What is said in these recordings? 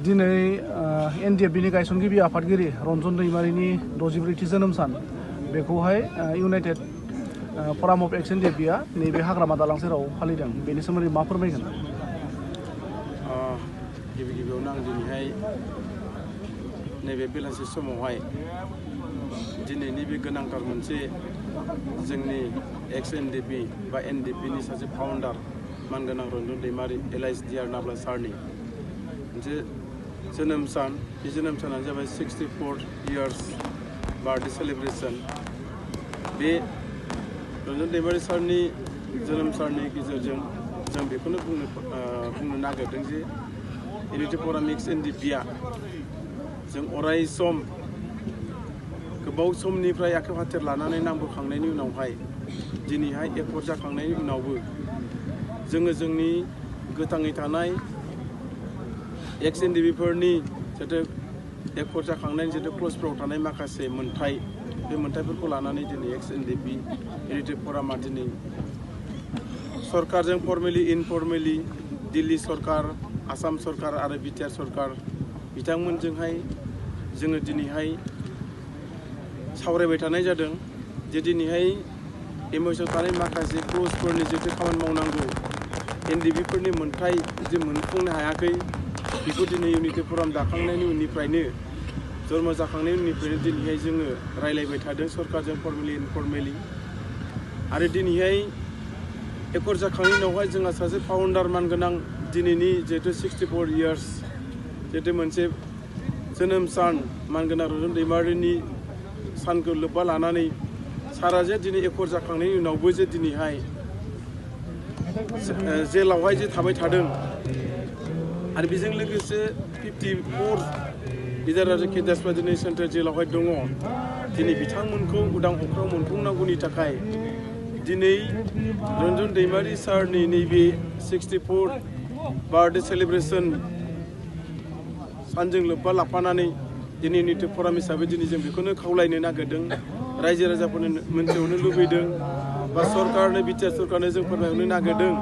दिनै एनडिएफबिनि गायसनगिरि आफादगिरि रन्जन दैमारिनि 64थि जोनोम सान बेखौहाय इउनाइटेड फराम अफ एक्स एनडिएफबिआ नैबे हाग्रामा दालां सेराव फालिदों बेनि सोमोन्दै मा फोरमायगोन? गिबियावनो आं दिनैहाय नैबे बेलासि समावहाय दिनैनि बे गोनांथार मोनसे जोंनि एक्स एनडिएफबि बा एनडिएफबिनि सासे फाउन्डार मानगोनां रन्जन दैमारि एलाइस डिआर नाब्ला सारनि मोनसे जोनोम सान बे जोनोम सानानो जाबाय 64 इयार्स बार्थडे सेलिब्रेशन। बे रन्जन दैमारि सारनि जोनोम साननि गेजेरजों जों बेखौनो बुंनो नागिरदों जे इउनाइटेड फराम एक्स एनडिएफबिआ जों अराय सम गोबाव समनिफ्राय आखाइ फाथेर लानानै नांबोखांनायनि उनावहाय दिनैहाय एकर्ड जाखांनायनि उनावबो जोङो जोंनि गोथाङै थानाय एक्स एनडिएफबिफोरनि जितु एकर्ड जाखांनायनि जितु क्लजफ्राव थानाय माखासे मोन्थाइ बे मोन्थाइफोरखौ लानानै दिनै एक्स एनडिएफबि इउनाइटेड फरामा दिनै सरकारजों फर्मेलि इनफर्मेलि दिल्ली सरकार आसाम सरकार आरो बिटिआर सरकार बिथांमोनजोंहाय जोङो दिनैहाय सावरायबाय थानाय जादों जे दिनैहाय एमएसआव थानाय माखासे क्लजफोरनि जितु खामानि मावनांगौ एनडिएफबिफोरनि मोन्थाइ जे मोनफुंनो हायाखै बेखौ दिनै इउनाइटेड फराम दाखांनायनि उननिफ्रायनो जन्म जाखांनायनि उननिफ्रायनो दिनैहाय जोङो रायलायबाय थादों सरकारजों फर्मेलि इनफर्मेलि आरो दिनैहाय एकर्ड जाखांनायनि उनावहाय जोंहा सासे फाउन्डार मानगोनां दिनैनि जिहेतु 64 इयार्स जिहेतु मोनसे जोनोम सान मानगोनां रन्जन दैमारिनि सानखौ लोब्बा लानानै सारा जे दिनै एकर्ड जाखांनायनि उनावबो जे दिनैहाय जेलावहाय जे थाबाय थादों आरो बेजों लोगोसे 54 गिदिर आरो केडार्सफ्रा दिनै सेन्ट्रेल जेलावहाय दङ दिनै बिथांमोनखौ उदां अख्राङाव मोनफुंनांगौनि थाखाय दिनै रन्जन दैमारि सारनि नैबे 64 बार्थडे सेलिब्रेशन सानजों लोब्बा लाफानानै दिनै इउनाइटेड फराम हिसाबै दिनै जों बेखौनो खावलायनो नागिरदों रायजो राजाफोरनो मोनथिहोनो लुबैदों बा सरकारनो बिटिआर सरकारनो जों फोरमायहरनो नागिरदों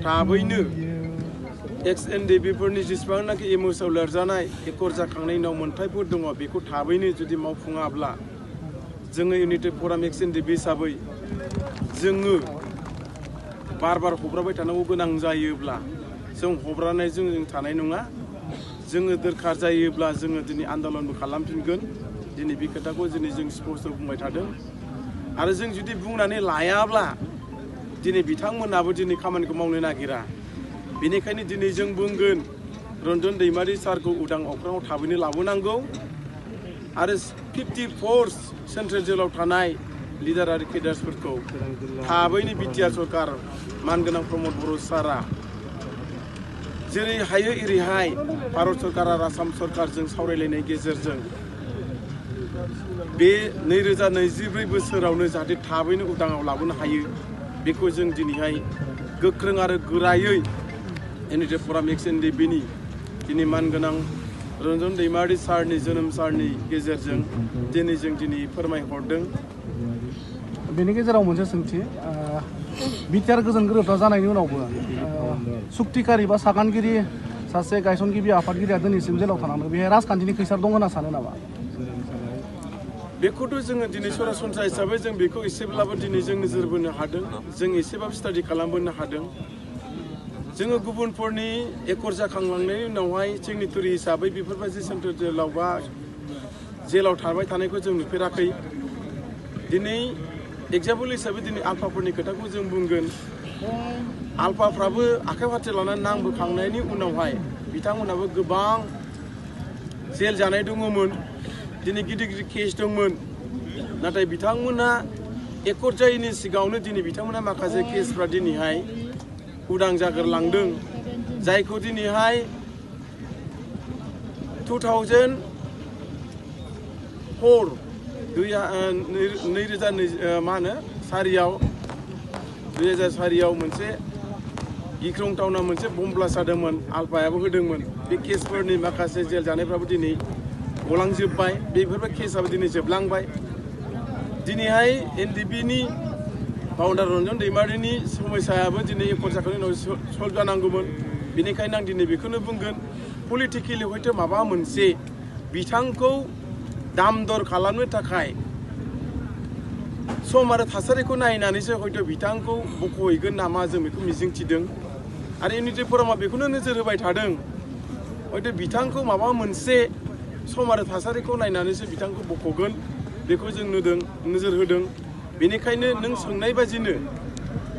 थाबैनो एक्स एनडिएफबिफोरनि जेसेबांनाखि एमएसआव लिरजानाय एकर्ड जाखांनायनि उनाव मोन्थाइफोर दङ बेखौ थाबैनो जुदि मावफुङाब्ला जोङो इउनाइटेड फराम एक्स एनडिएफबि हिसाबै जोङो बार हब्राबाय थानांगौ गोनां जायोब्ला जों हब्रानायजों जों थानाय नङा जोङो दरखार जायोब्ला जोङो दिनै आन्दलनबो खालामफिनगोन दिनै बे खोथाखौ दिनै जों स्पष्ट बुंबाय थादों आरो जों जुदि बुंनानै लायाब्ला दिनै बिथांमोनाबो दिनै खामानिखौ मावनो नागिरा बेनिखायनो दिनै जों बुंगोन रन्जन दैमारि सारखौ उदां अख्राङाव थाबैनो लाबोनांगौ आरो 54 सेन्ट्रेल जेलाव थानाय लिडार आरो केडार्सफोरखौ थाबैनो बिटिआर सरकार मानगोनां प्रमद बर' सारा जेरै हायो एरैहाय भारत सरकार आरो आसाम सरकारजों सावरायलायनाय गेजेरजों बे 2024 बोसोरावनो जाहाथे थाबैनो उदाङाव लाबोनो हायो बेखौ जों दिनैहाय गोख्रों आरो गोरायै इउनाइटेड फराम एक्स एनडिएफबिनि दिनै मानगोनां रन्जन दैमारि सारनि जोनोम साननि गेजेरजों दिनै जों फोरमायहरदों। बेनि गेजेराव मोनसे सोंथि बिटिआर गोजोन गोरोबथा जानायनि उनावबो सुक्तिकारि बा सागानगिरि सासे गायसनगिरि आफादगिरिया दिनैसिम जेलाव थानांदों बेहाय राजखान्थिनि खैसार दं होनना सानो नामा? बेखौथ' जोङो दिनै सरासनस्रा हिसाबै जों बेखौ एसेब्लाबो दिनै जों नोजोर बोनो हादों जों एसेबाबो स्टाडि खालामबोनो हादों जोङो गुबुनफोरनि एकर्ड जाखांलांनायनि उनावहाय सिगनेटरि हिसाबै बेफोरबायदि सेन्ट्रेल जेलाव बा जेलाव थाबाय थानायखौ जों नुफेराखै दिनै एग्जाम्पल हिसाबै दिनै आल्फाफोरनि खोथाखौ जों बुंगोन आल्फाफ्राबो आखाइ फाथेर लानानै नांबोखांनायनि उनावहाय बिथांमोनाबो गोबां जेल जानाय दङमोन दिनै गिदिर गिदिर केस दंमोन नाथाय बिथांमोना एकर्ड जायैनि सिगाङावनो दिनै बिथांमोना माखासे केसफ्रा दिनैहाय उदां जागोरलांदों जायखौ दिनैहाय 2004 2004 मोनसे गिख्रंथावना मोनसे बम ब्लास्ट जादोंमोन आल्फायाबो होदोंमोन बे केसफोरनि माखासे जेल जानायफ्राबो दिनै गलांजोब्बाय बेफोरबो केसआबो दिनै जोबलांबाय दिनैहाय एनडिएफबिनि फाउन्डार रन्जन दैमारिनि समस्यायाबो दिनै एकर जाखांनायनि उनाव सल्भ जानांगौमोन बेनिखायनो आं दिनै बेखौनो बुंगोन पलिटिकेलि हयथ' माबा मोनसे बिथांखौ दाम दर खालामनो थाखाय सम आरो थासारिखौ नायनानैसो हयथ' बिथांखौ बख'हैगोन नामा जों बेखौ मिजिंथिदों आरो इउनिटि फरामा बेखौनो नोजोर होबाय थादों हयथ' बिथांखौ माबा मोनसे सम आरो थासारिखौ नायनानैसो बिथांखौ बख'गोन बेखौ जों नोजोर होदों बेनिखायनो नों सोंनाय बादिनो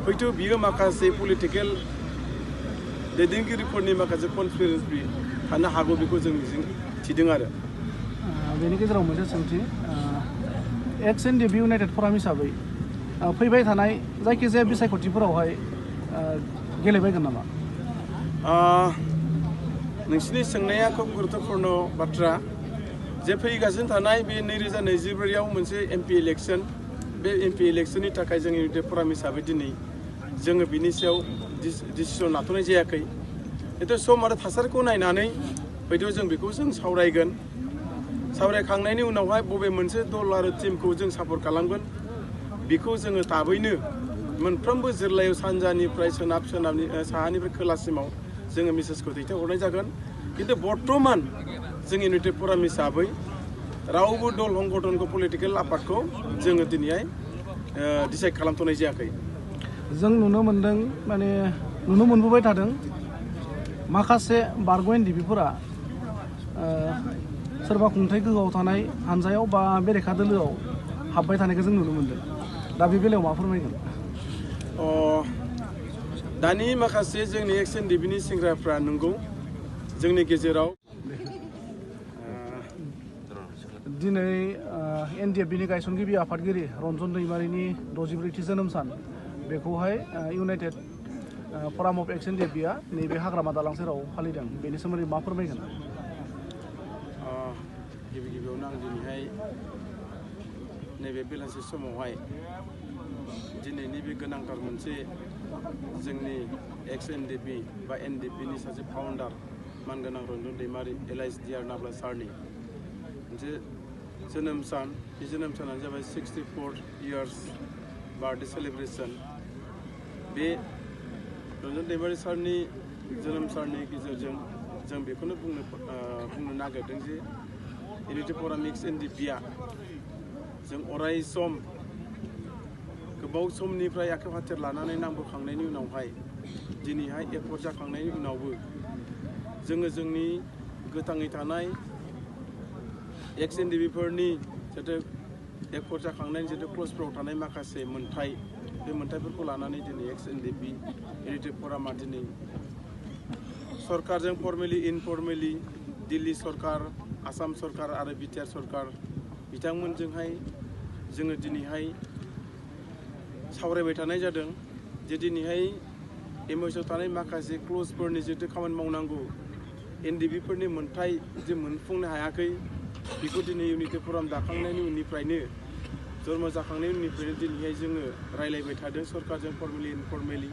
हयथ' बियो माखासे पलिटिकेल दैदेनगिरिफोरनि माखासे कनस्पिरेसि थानो हागौ बेखौ जों मिजिंथिदों आरो बेनि गेजेराव मोनसे सोंथि एक्स एनडिएफबि इउनाइटेड फराम हिसाबै फैबाय थानाय जायखिजाया बिसायख'थिफोरावहाय गेलेबायगोन नामा नोंसिनि सोंनाया खोब गुरुत्वपूर्ण बाथ्रा जे फैगासिनो थानाय बे 2024आव मोनसे एमपि इलेक्सन बे एमपि इलेक्सननि थाखाय जों इउनाइटेड फराम हिसाबै दिनै जोङो बिनि सायाव डिसिसन लाथ'नाय जायाखै खिन्थु सम आरो थासारिखौ नायनानै हयथ' जों बेखौ सावरायगोन सावरायखांनायनि उनावहाय बबे मोनसे दल आरो टीमखौ जों सापर्ट खालामगोन बेखौ जोङो थाबैनो मोनफ्रोमबो जिल्लायाव सानजानिफ्राय साहानिफ्राय खोलासिमाव जोङो मेसेजखौ दैथायहरनाय जागोन खिन्थु बर्तमान जों इउनाइटेड फराम हिसाबै रावबो दल संगठनखौ पलिटिकेल आफादखौ जोङो दिनैहाय डिसाइड खालामथ'नाय जायाखै जों नुनो मोनदों माने नुनो मोनबोबाय थादों माखासे बारग' एनडिएफबिफोरा सोरबा खुंथाय गोहोआव थानाय हानजायाव बा बेरेखा दोलोआव हाबबाय थानायखौ जों नुनो मोनदों दा बे बेलायाव मा फोरमायगोन दानि माखासे जोंनि एक्स एनडिएफबिनि सेंग्राफ्रा नंगौ जोंनि गेजेराव दिनै एनडिएफबिनि गायसनगिरि आफादगिरि रन्जन दैमारिनि 64थि जोनोम सान बेखौहाय इउनाइटेड फराम अफ एक्स एनडिएफबिआ नैबे हाग्रामा दालां सेराव फालिदों बेनि सोमोन्दै मा फोरमायगोन गिबियावनो आं दिनैहाय नैबे बेलासि समावहाय दिनैनि बे गोनांथार मोनसे जोंनि एक्स एनडिएफबि बा एनडिएफबिनि सासे फाउन्डार मानगोनां रन्जन दैमारि LISDR नाब्ला सारनि मोनसे जोनोम सान बे जोनोम सानानो जाबाय 64 इयार्स बार्थडे सेलिब्रेसन बे रन्जन दैमारि सारनि जोनोम साननि गेजेरजों जों बेखौनो बुंनो नागिरदों जे इउनाइटेड फराम एक्स एनडिएफबिआ जों अराय सम गोबाव समनिफ्राय आखाइ फाथेर लानानै नांबोखांनायनि उनावहाय दिनैहाय एकर्ड जाखांनायनि उनावबो जोङो जोंनि गोथाङै थानाय एक्स एनडिएफबिफोरनि जितु एकर्ड जाखांनायनि जितु क्लजफ्राव थानाय माखासे मोन्थाय बे मोन्थायफोरखौ लानानै दिनै एक्स एनडिएफबि इउनाइटेड फरामा दिनै सरकारजों फर्मेलि इनफर्मेलि दिल्ली सरकार आसाम सरकार आरो बिटिआर सरकार बिथांमोनजोंहाय जोङो दिनैहाय सावरायबाय थानाय जादों जे दिनैहाय एमओएसआव थानाय माखासे क्लजफोरनि जितु खामानि मावनांगौ एनडिएफबिफोरनि मोन्थाय जे मोनफुंनो हायाखै बेखौ दिनै इउनाइटेड फराम दाखांनायनि उननिफ्रायनो जन्म जाखांनायनि उननिफ्रायनो दिनैहाय जोङो रायलायबाय थादों सरकारजों फर्मेलि इनफर्मेलि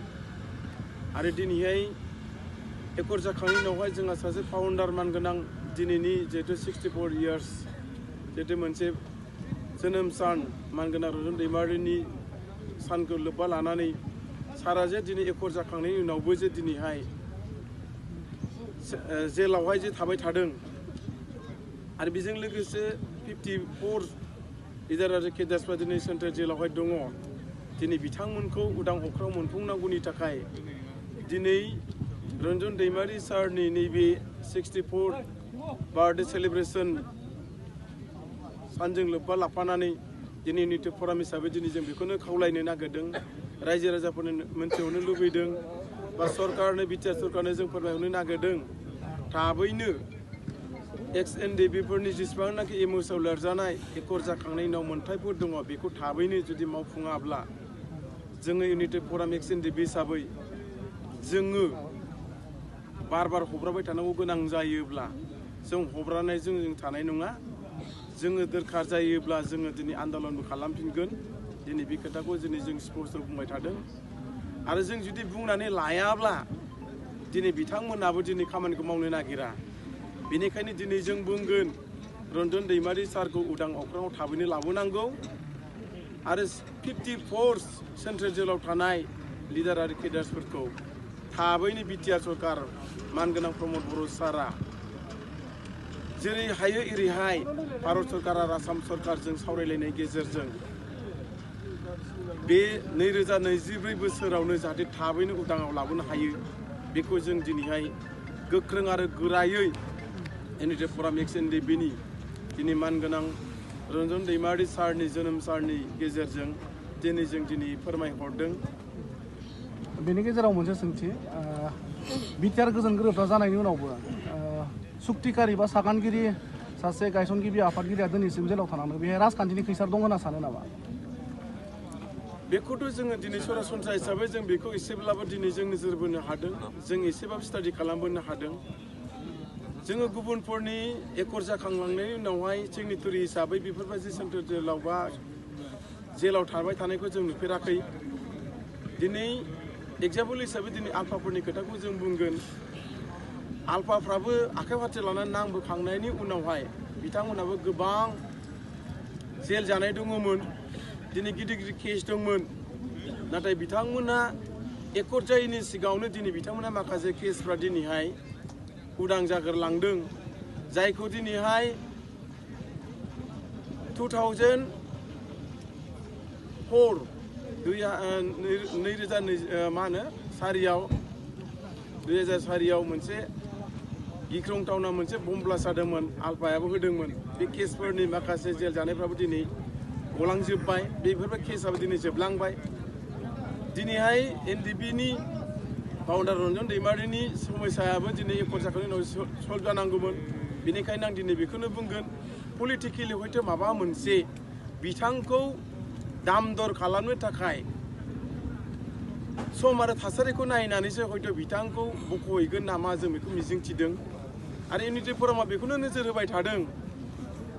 आरो दिनैहाय एकर्ड जाखांनायनि उनावहाय जोंहा सासे फाउन्डार मानगोनां दिनैनि जिहेतु 64 इयार्स जिहेतु मोनसे जोनोम सान मानगोनां रन्जन दैमारिनि सानखौ लोब्बा लानानै सारा जे दिनै एकर्ड जाखांनायनि उनावबो जे दिनैहाय जेलावहाय जे थाबाय थादों आरो बेजों लोगोसे 54 लिडार आरो केडार्सफ्रा दिनै सेन्ट्रेल जेलावहाय दङ दिनै बिथांमोनखौ उदां अख्राङाव मोनफुंनांगौनि थाखाय दिनै रन्जन दैमारि सारनि नैबे 64 बार्थडे सेलिब्रेसन सानजों लोब्बा लाफानानै दिनै इउनाइटेड फराम हिसाबै दिनै जों बेखौनो खावलायनो नागिरदों रायजो राजाफोरनो मोनथिहरनो लुबैदों बा सरकारनो बिटिआर सरकारनो जों फोरमायहरनो नागिरदों थाबैनो एक्स एनडिएफबिफोरनि जेसेबांनाखि एमओएसआव लिरजानाय एकर्ड जाखांनायनि उनाव मोन्थायफोर दङ बेखौ थाबैनो जुदि मावफुङाब्ला जोङो इउनाइटेड फराम एक्स एनडिएफबि हिसाबै जोङो बार हब्राबाय थानांगौ गोनां जायोब्ला जों हब्रानायजों जों थानाय नङा जोङो दरखार जायोब्ला जोङो दिनै आन्दलनबो खालामफिनगोन दिनै बे खोथाखौ दिनै जों स्पष्ट बुंबाय थादों आरो जों जुदि बुंनानै लायाब्ला दिनै बिथांमोनाबो दिनै खामानिखौ मावनो नागिरा बेनिखायनो दिनै जों बुंगोन रन्जन दैमारि सारखौ उदां अख्राङाव थाबैनो लाबोनांगौ आरो 54 सेन्ट्रेल जेलाव थानाय लिडार आरो केडार्सफोरखौ थाबैनो बिटिआर सरकार मानगोनां प्रमद बर' सारा जेरै हायो एरैहाय भारत सरकार आरो आसाम सरकारजों सावरायलायनायनि गेजेरजों बे 2024 बोसोरावनो जाहाथे थाबैनो उदाङाव लाबोनो हायो बेखौ जों दिनैहाय गोख्रों आरो गोरायै एनडिएफबि फराम एक्स एनडिएफबिनि दिनै मानगोनां रन्जन दैमारि सारनि जोनोम सारनि गेजेरजों दिनै फोरमायहरदों। बेनि गेजेराव मोनसे सोंथि बिटिआर गोजोन गोरोबथा जानायनि उनावबो सुक्तिकारि बा सागानगिरि सासे गायसनगिरि आफादगिरिया दिनैसिम जेलाव थानांदों बेहाय राजखान्थिनि खैसार दं होनना सानो नामा? बेखौथ' जोङो दिनै सरासनस्रा हिसाबै जों बेखौ एसेब्लाबो दिनै जों नोजोर बोनो हादों, जों एसेबाबो स्टाडि खालामबोनो हादों। जोङो गुबुनफोरनि एकर जाखांलांनायनि उनावहाय सिगनेटरि हिसाबै बेफोरबायदि सेन्ट्रेल जेलाव बा जेलाव थाबाय थानायखौ जों नुफेराखै। दिनै एग्जाम्पोल हिसाबै दिनै आल्फाफोरनि खोथाखौ जों बुंगोन। आल्फाफ्राबो आखाइ फारसे लानानै नांबोखांनायनि उनावहाय बिथांमोनाबो गोबां जेल जानाय दङमोन, दिनै गिदिर गिदिर केस दंमोन, नाथाय बिथांमोना एकर्ड जायैनि सिगाङावनो दिनै बिथांमोना माखासे केसफ्रा दिनैहाय उदां जागोरलांदों, जायखौ दिनैहाय 2004 मोनसे गिख्रंथावना मोनसे बम ब्लास्ट जादोंमोन, आल्फायाबो होदोंमोन। बे केसफोरनि माखासे जेल जानायफ्राबो दिनै गलांजोब्बाय, बेफोरबो केसआबो दिनै जोबलांबाय। दिनैहाय एनडिएफबिनि फाउन्डार रन्जन दैमारिनि समस्यायाबो दिनै एकर्ड जाखांनायनि उनाव सल्भ जानांगौमोन। बेनिखायनो आं दिनै बेखौनो बुंगोन, पलिटिकेलि हयथ' माबा मोनसे बिथांखौ दाम दर खालामनो थाखाय सम आरो थासारिखौ नायनानैसो हयथ' बिथांखौ बख'हैगोन नामा जों बेखौ मिजिंथिदों। आरो इउनिटि फरामा बेखौनो नोजोर होबाय थादों,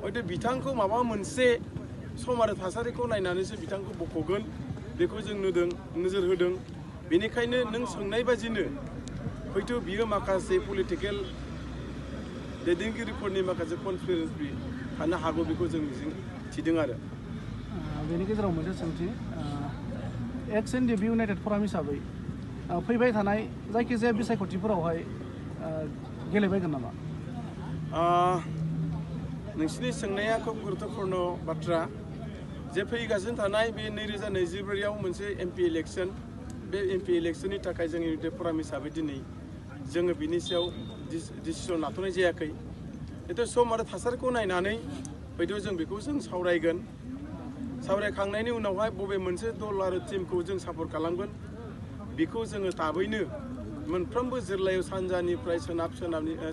हयथ' बिथांखौ माबा मोनसे सम आरो थासारिखौ नायनानैसो बिथांखौ बख'गोन बेखौ जों नोजोर होदों। बेनिखायनो नों सोंनाय बादिनो हयथ' बियो माखासे पलिटिकेल दैदेनगिरिफोरनि माखासे कनस्पिरेसि थानो हागौ बेखौ जों मिजिंथिदों। आरो बेनि गेजेराव मोनसे सोंथि, एक्स एनडिएफबि इउनाइटेड फराम हिसाबै फैबाय थानाय जायखिजाया बिसायख'थिफोरावहाय गेलेबायगोन नामा? नोंसिनि सोंनाया खोब गुरुत्वपूर्ण बाथ्रा। जे फैगासिनो थानाय बे 2024आव मोनसे एमपि इलेक्सन, बे एमपि इलेक्सननि थाखाय जों इउनाइटेड फराम हिसाबै दिनै जोङो बिनि सायाव डिसिसन लाथ'नाय जायाखै। खिन्थु सम आरो थासारिखौ नायनानै हयथ' जों बेखौ सावरायगोन। सावरायखांनायनि उनावहाय बबे मोनसे दल आरो टिमखौ जों सापर्ट खालामगोन बेखौ जोङो थाबैनो मोनफ्रोमबो जिल्लायाव सानजानिफ्राय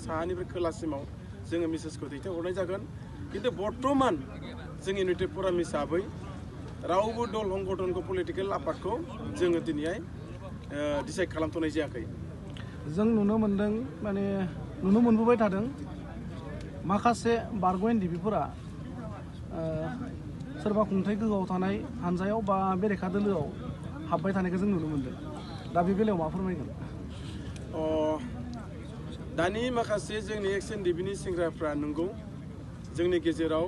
साहानिफ्राय खोलासिमाव जोङो मेसेजखौ दैथायहरनाय जागोन। खिन्थु बर्तमान जों इउनाइटेड फराम हिसाबै रावबो दल संगठनखौ पलिटिकेल आफादखौ जोङो दिनैहाय डिसाइड खालामथ'नाय जायाखै। जों नुनो मोनदों, माने नुनो मोनबोबाय थादों, माखासे बारग' एनडिएफबिफोरा सोरबा खुंथाय गोहोआव थानाय हानजायाव बा बेरेखा दोलोआव हाबबाय थानायखौ जों नुनो मोनदों। दा बे बेलायाव मा फोरमायगोन? दानि माखासे जोंनि एक्स एनडिएफबिनि सेंग्राफ्रा नंगौ जोंनि गेजेराव